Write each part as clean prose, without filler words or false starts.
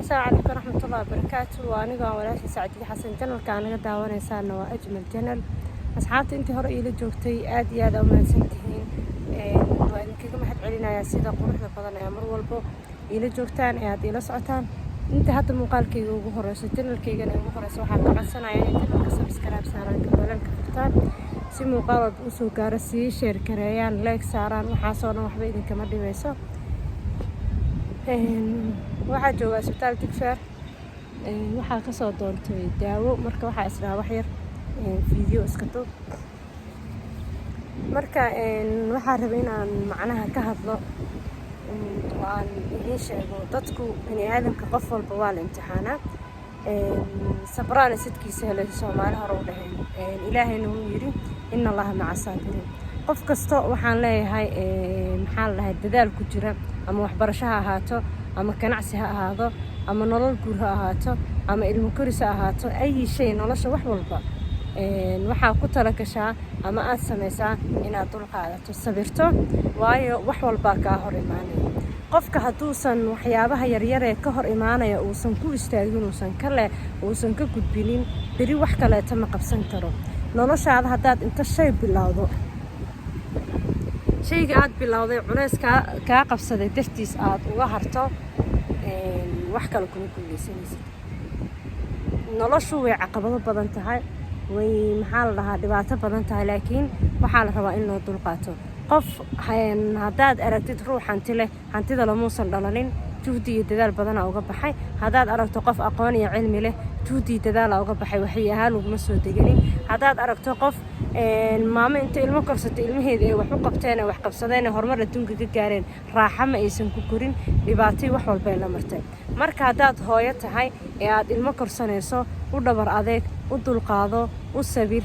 Asalaamu calaykum waraxmatullahi wabarakaatu. Waa aniga, aan walaasha Sacdiye Xasan. Channelka aa naga daawanaysaana waa Ajmal Channel. Asxaabta intii hore iila joogtay, aad iyo aad aa umahadsantihiin. Waa idinkaga mahad celinayaa sida quruxda badan ee mar walbo iila joogtaan ee aad iila socotaan. Inta hadda muuqaalkayga ugu horeyso, channelkaygana ugu horeyso, waxaan ka codsanaya inay channelka subscribe saaraan, gambaleelka furtaan si muuqaal walba usoo gaaro, sii share gareeyaan, like saaraan. Waxaasoo dhan waxba idinkama dhibayso. Waxaa joogaa isbitaal Digfeer. Waxaa kasoo doontay daawo. Marka waxaa isdhahaa wax yar video iska duub. Marka waxaa rabay inaan macnaha ka hadlo oo aan idiin sheego, dadku bini aadamka qof walba waa la imtixaanaa. Sabraana sidkiisa helay, Soomaali hore u dhaheen. Ilaahayna wuu yidhi: "Ina Allaha maca saabiriin." Qof kasta waxaan leeyahay, maxaa la dhahay, dadaal ku jira, ama waxbarasho ha ahaato, ama ganacsi ha ahaado, ama nolol guur ha ahaato, ama ilmo koris ha ahaato, ayi shay nolosha wax walba, waxaa ku tala gashaa ama aad samaysaa inaad dul qaadato, sabirto, waayo wax walbaa kaa hor imaanaya. Qofka hadduusan waxyaabaha yaryaree ka hor imaanaya uusan ku istaagin, uusan kale uusan ka gudbinin, beri wax kaleeta ma qabsan karo. Noloshaada haddaad inta shay bilowdo, shayga aad bilowday culays kaa qabsaday dartiis aad uga harto, wax kale kuma guuleysanaysid. Noloshu way caqabado badan tahay, way, maxaa la dhahaa, dhibaato badan tahay, laakiin waxaa la rabaa in loo dulqaato. Qof haddaad aragtid ruux hanti leh, hantida lamuusan dhalanin, juhdi iyo dadaal badanaa uga baxay. Haddaad aragto qof aqoon iyo cilmi leh, juhdi iyo dadaala uga baxay, waxay ahaan uguma soo deganin. Haddaad aragto qof maamo inta ilmo korsatay, ilmaheeda ay wax u qabteen, ay wax qabsadeen, ay horumar adduunka ka gaareen, raaxa ma aysan ku korin, dhibaatay wax walbay la martay. Marka haddaad hooyo tahay ee aad ilmo korsanayso, u dhabar adeeg, u dulqaado, u sabir.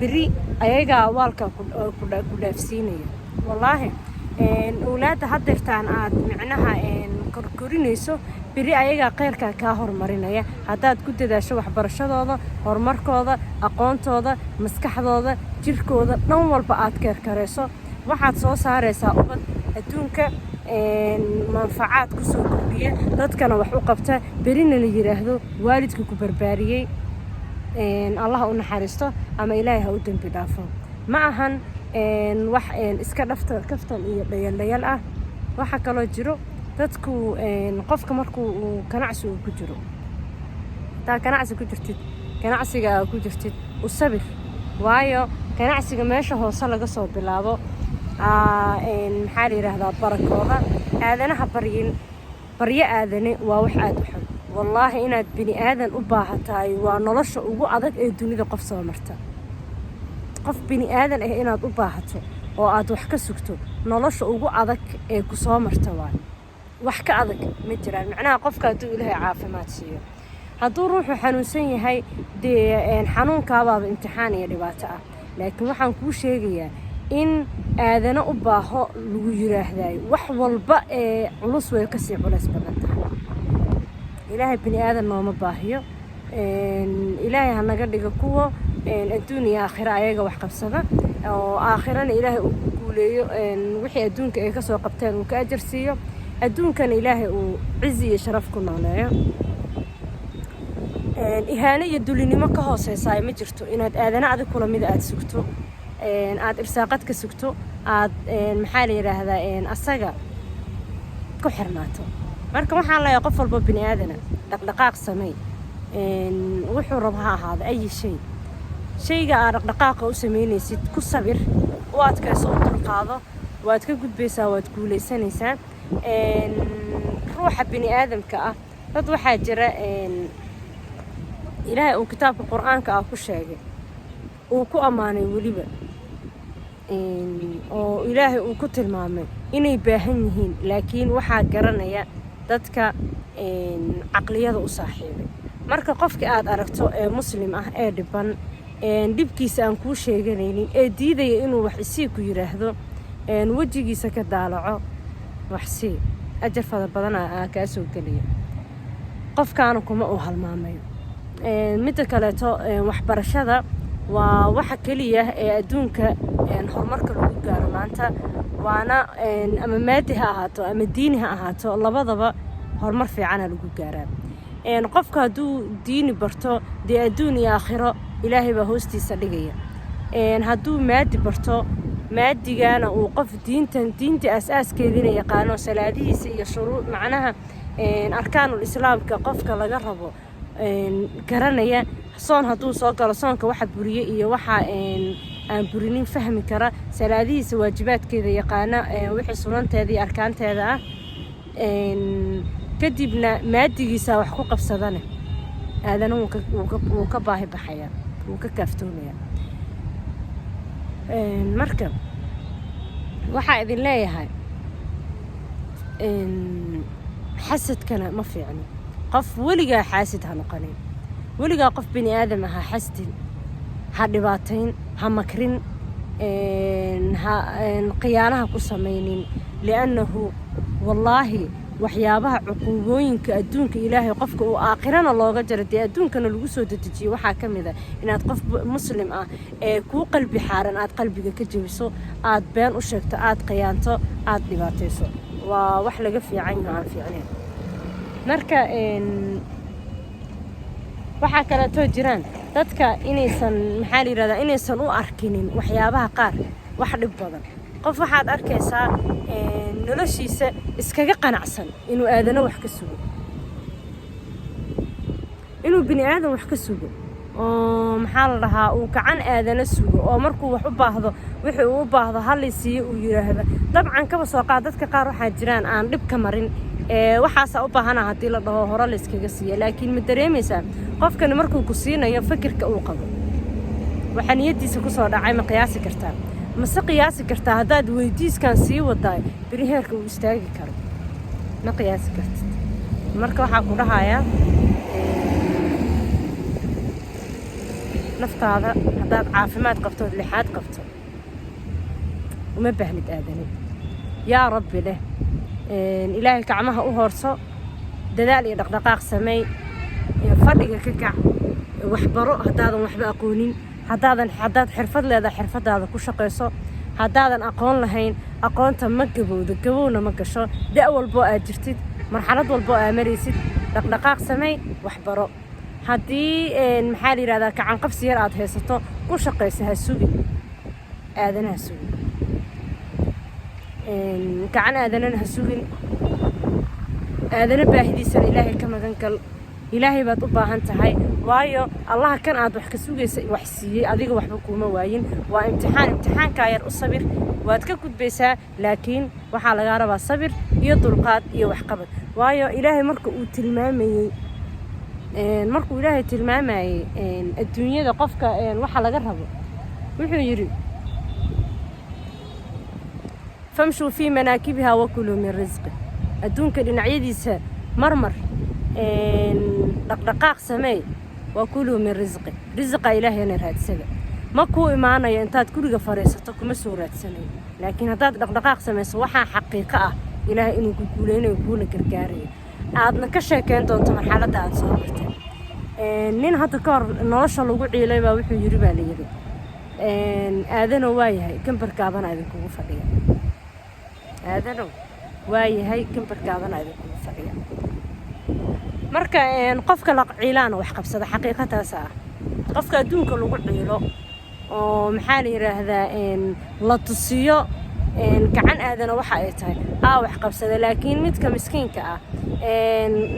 Beri ayagaa waalka ku dhaafsiinaya. Wallaahi, owlaadda haddeertaan aad micnaha korkorinayso, beri ayagaa kheyrkaa kaa horumarinaya haddaad ku dadaasho waxbarashadooda, horumarkooda, aqoontooda, maskaxdooda, jirkooda, dhan walba aad keerkarayso. Waxaad soo saaraysaa ubad adduunka manfacaad kusoo kordhiya, dadkana wax u qabta, berina la yidhaahdo waalidka ku barbaariyey Allah u naxariisto ama Ilaahay ha u dembi dhaafo. Ma ahan wax iska dhafta kaftan iyo dhayal dhayal ah. Waxaa kaloo jiro, dadku qofka markuu uu ganacsi uu ku jiro, hadaa ganacsi ku jirtid, ganacsiga aa ku jirtid u sabir, waayo ganacsiga meesha hoose laga soo bilaabo, maxaa la yidhaahdaa, barakooda. Aadanaha baryin, baryo aadane waa wax aada u xun. Wallaahi, inaad bini aadan u baahatahay waa nolosha ugu adag ee dunida qof soo marta. Qof bini aadan ah inaad u baahato oo aad wax ka sugto, nolosha ugu adag ee ku soo marta waay. Wax ka adag ma jiraan. Macnaha, qofka hadduu Ilaahay caafimaad siiyo, hadduu ruuxu xanuunsan yahay, dee xanuunkaabaaba imtixaan iyo dhibaato ah. Laakiin waxaan kuu sheegayaa in aadano u baaho lagu yiraahdayo, wax walba ee culus way kasii culays badan tahay. Ilaahay bini aadan nooma baahiyo. Ilaahay ha naga dhigo kuwa adduun iyo aakhiro ayaga wax qabsada, oo aakhirana Ilaahay uu ku guuleeyo, wixii adduunka ay kasoo qabteen uu ka ajar siiyo, adduunkana Ilaahay uu cizi iyo sharaf ku nooleeyo. Ihaano iyo dulinimo ka hooseysaay ma jirto inaad aadana adig kula mida aada sugto, aada irsaaqad ka sugto, aad, maxaa la yidhaahdaa, asaga ku xirnaato. Marka waxaan leeyahay, qof walba bini aadana dhaqdhaqaaq samey, wuxuu rabo ha ahaado, ayi shay. Shayga aad dhaqdhaqaaqa u sameynaysid ku sabir, u adkayso, u dulqaado, waad ka gudbaysaa, waad guulaysanaysaa. Ruuxa bini aadamka ah, dad waxaa jira Ilaahay uu kitaabka Qur-aanka ah ku sheegay, uu ku ammaanay weliba, oo Ilaahay uu ku tilmaamay inay baahan yihiin, laakiin waxaa garanaya dadka caqliyada u saaxiibay. Marka qofka aad aragto ee Muslim ah ee dhiban, dhibkiisa aan kuu sheeganaynin, ee diidaya inuu wax isii ku yidhaahdo, wejigiisa ka daalaco, waxsii, ajar fara badana aa kaa soo gelaya, qofkaana kuma uu halmaamayo. Midda kaleeto, waxbarashada waa waxa keliya ee adduunka horumarka lagu gaaro maanta, waana ama maadi ha ahaato ama diini ha ahaato, labadaba. Horumar fiicana lagu gaaraa. Qofka hadduu diini barto, dee adduun iyo aakhiro Ilaahay baa hoostiisa dhigaya. Hadduu maadi barto, maadigana uu qof diintan, diinta aas-aaskeediina yaqaano, salaadihiisa iyo shuruud, macnaha arkaanul islaamka qofka laga rabo garanaya, soon hadduu soo galo, soonka waxa buriye iyo waxa aan burinin fahmi kara, salaadihiisa waajibaadkeeda yaqaana, wixii sunanteeda iyo arkaanteeda ah, kadibna maadigiisa wax ku qabsadane, aadana wuu ka baahi baxayaa, wuu ka kaaftoomaya. Marka waxaa idin leeyahay, xasadkana ma fiicno. Qof weligaa xaasid ha noqonin. Weligaa qof bini aadam ah ha xasdin, ha dhibaatayn, ha makrin, ha khiyaanaha ku samaynin, liannahu wallaahi waxyaabaha cuquubooyinka adduunka Ilaahay qofka uu aakhirana looga jaro, dee adduunkana lagu soo dedejiyo, waxaa ka mid a inaad qof muslim ah ee kuu qalbi xaaran aad qalbiga ka jebiso, aad been u sheegto, aad khiyaanto, aad dhibaatayso. Waa wax laga fiican yaho, aan fiicnayn. Marka waxaa kaleetoo jiraan dadka inaysan, maxaa la yidhahdaa, inaysan u arkinin waxyaabaha qaar wax dhib badan. Qof waxaad arkaysaa noloshiisa iskaga qanacsan inuu aadano wax ka sugo, inuu bini aadan wax ka sugo, oo maxaa la dhahaa, uu gacan aadana sugo, oo markuu wax u baahdo, wixii uu u baahdo halay siiyo uu yidhaahdo. Dabcan kaba soo qaad, dadka qaar waxaa jiraan aan dhib ka marin ee waxaasaa u baahana haddii la dhaho hore layskaga siiya. Laakiin ma dareemaysaa qofkani markuu ku siinayo fikirka uu qabo, waxaa niyaddiisa kusoo dhacay? Ma qiyaasi kartaa? Mase qiyaasi kartaa haddaad weydiiskan sii wadaay beri heerka uu istaagi karo? Ma qiyaasi kartid. Marka waxaa ku dhahayaa, naftaada haddaad caafimaad qabto ood lixaad qabto, uma baahnid aadani. Yaa Rabbi leh, Ilaahay gacmaha u hoorso, dadaal iyo dhaqdhaqaaq sameey, fadhiga ka kac, waxbaro haddaadan waxba aqoonin. Haddaad xirfad leedahay, xirfadaada ku shaqayso. Haddaadan aqoon lahayn, aqoonta ma gabowdo, gabowna ma gasho. Da' walboo aad jirtid, marxalad walboo aad maraysid, dhaqdhaqaaq sameey, waxbaro. Haddii, maxaa la yidhahdaa, gacanqabsi yar aad haysato, ku shaqayso. Ha sugin aadana, ha sugin gacan aadanana, ha sugin aadana baahidiisana. Ilaahay ka magan gal. Ilaahay baad u baahan tahay, waayo Allaha kan aad wax ka sugaysa wax siiyey, adiga waxba kuuma waayin. Waa imtixaan. Imtixaankaa yar u sabir, waad ka gudbaysaa. Laakiin waxaa lagaa rabaa sabir iyo dulqaad iyo waxqabad. Waayo Ilaahay marka uu tilmaamayey, markuu Ilaahay tilmaamayey adduunyada qofka waxa laga rabo, wuxuu yidhi: "فامشوا في مناكبها وكلوا من رزقه." Adduunka dhinacyadiisa marmar, dhaqdhaqaaq sameey. وكلوا من رزقه, risiqa Ilaahayna raadsada. Ma kuu imaanayo intaad guriga fadhiisato, kuma soo raadsanayo. Laakiin haddaad dhaqdhaqaaq samayso, waxaa xaqiiqo ah Ilaahay inuu ku guuleynayo, kuuna gargaarayo, aadna ka sheekeyn doonto marxaladda aad soo martay. Nin hadda ka hor nolosha lagu ciilay baa wuxuu yiri, baa la yidhi, "Aadanow, waa yahay, gambarkaabana idinkugu fadhiya. Aadanow, waa yahay, gambarkaabana idinkugu fadhiya." Marka qofka la ciilaana wax qabsada, xaqiiqataas ah. Qofka adduunka lagu ciilo oo, maxaa la yidhaahdaa, la tusiyo gacan aadana waxa ay tahay, aa wax qabsada. Laakiin midka miskiinka ah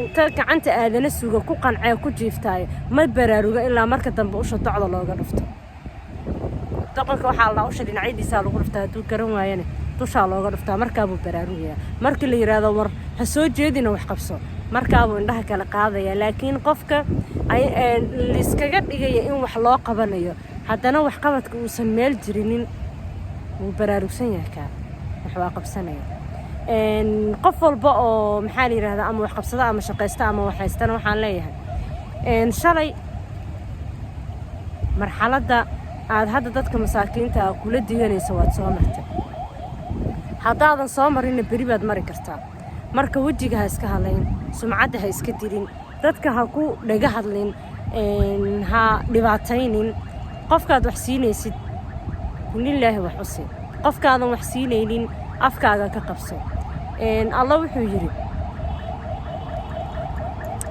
inta gacanta aadana suga, ku qancee, ku jiiftaayo, ma baraaruga ilaa marka dambe usha docda looga dhufto. Doqonka waxaa la usha dhinacyadiisaa lagu dhuftaa, hadduu garan waayana dushaa looga dhuftaa. Markaabuu baraarugayaa. Markii la yidhaahdo "War ha soo jeedina, wax qabso," markaabuu indhaha kala qaadaya. Laakiin qofka laiskaga dhigaya in wax loo qabanayo, haddana waxqabadka uusan meel jirinin, wuu baraarugsan yahay, kaa wax waa qabsanaya. Qof walba oo, maxaa la yidhahdaa, ama wax qabsada ama shaqaysta ama wax haystana, waxaan leeyahay, shalay marxaladda aad hadda dadka masaakiinta ah kula diganaysa waad soo martay. Haddaadan soo marinna, beri baad mari kartaa. Marka wejiga ha iska hadlayn, sumcadda ha iska dilin, dadka ha ku dhaga hadlin, ha dhibaataynin. Qofkaad wax siinaysid, lilaahi wax u sii. Qofkaadan wax siinaynin, afkaaga ka qabso. Alla wuxuu yidhi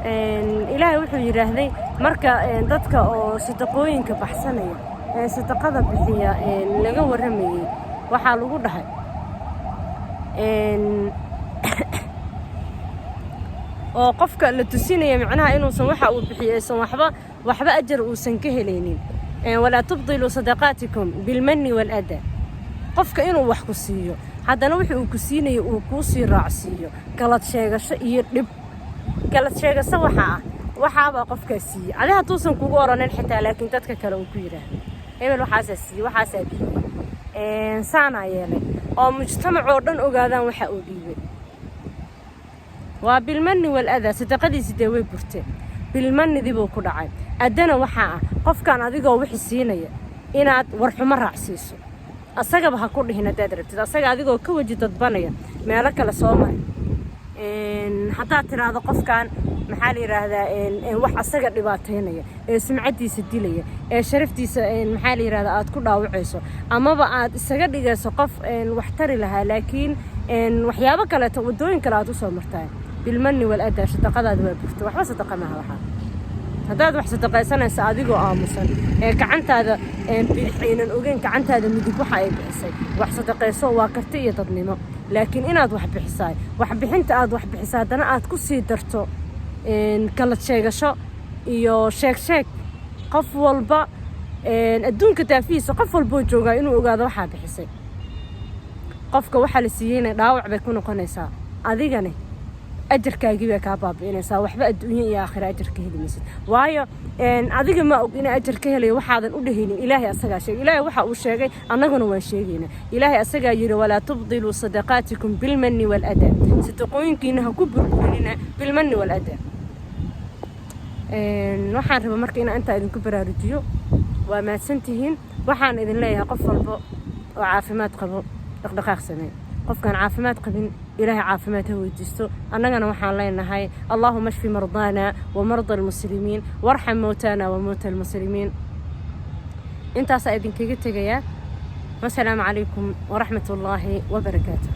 Ilaahay wuxuu yidhaahday marka dadka oo sadaqooyinka baxsanaya ee sadaqada bixiya laga warramayey, waxaa lagu dhahay oo qofka la tusinaya macnaha inuusan waxa uu bixiyo aysan waxba ajar uusan ka helaynin: "Walaa tubdiluu sadaqaatikum bilmanni waaladaa." Qofka inuu wax ku siiyo, haddana wixii uu ku siinayo uu kuu sii raacsiiyo galad sheegasho iyo dhib. Galad sheegasho waxa ah waxaabaa qofkaa siiyey adi hadduusan kugu oranin xitaa, laakiin dadka kale uu ku yidhaahdo, "Hebel waxaasaa siiyey, waxaasaa bixiyey, saanaa yeelay," oo mujtamac oo dhan ogaadaan waxa uu dhiibay, waa bilmanni waladaa. Sadaqadiisi dee way burteen, bilmannidii buu ku dhacay. Addana waxaa ah qofkan adigoo wixi siinaya inaad warxumo raacsiiso. Asagaba ha ku dhihin haddaad rabtid, asaga adigoo ka weji dadbanaya meelo kale soo mari. Haddaad tidhaahdo qofkan, maxaa la yidhaahdaa, wax asaga dhibaataynaya ee sumcaddiisa dilaya ee sharaftiisa, maxaa la yidhahdaa, aad ku dhaawacayso amaba aad isaga dhigayso qof wax tari lahaa, laakiin waxyaabo kaleeto, waddooyin kale aad usoo martaa, bilmanni waladaa, sadaqadaada waa burta. Waxba sadaqa maaha waxaa. Haddaad wax sadaqaysanaysa adigoo aamusan ee gacantaada bidix aynan ogeyn gacantaada midig waxa ay bixisay, wax sadaqayso, waa karti iyo dadnimo. Laakiin inaad wax bixisaay, wax bixinta aad wax bixisa, haddana aad ku sii darto kala sheegasho iyo sheeg sheeg, qof walba adduunka daafihiisa qof walboo joogaa inuu ogaado waxaa bixisay, qofka waxaa la siiyeyna dhaawac bay ku noqonaysaa, adigane ajarkaagii bay kaa baabi'inaysaa. Waxba adduunyo iyo aakhira ajar ka heli maysid, waayo adiga ma og inaa ajar ka helayo. Waxaadan u dhehaynin Ilaahay asagaa sheegay. Ilaahay waxa uu sheegay annaguna waan sheegaynaa. Ilaahay asagaa yidhi: "Walaa tubdiluu sadaqaatikum bilmanni waaladaa." Sadaqooyinkiina ha ku burburinina bilmanni waaladaa. Waxaan rabaa marka inaan intaa idinku baraarujiyo. Waa mahadsantihiin. Waxaan idin leeyahay, qof walbo oo caafimaad qabo dhaqdhaqaaq samee. Qofkaan caafimaad qabin Ilaahay caafimaad ha weydiisto. Annagana waxaan leenahay: "Allaahuma shfi mardaana wa marda almuslimiin, warxam mowtaana wa mowta almuslimiin." Intaasaa idinkaga tegayaa. Wasalaamu calaykum waraxmat ullaahi wabarakaatu.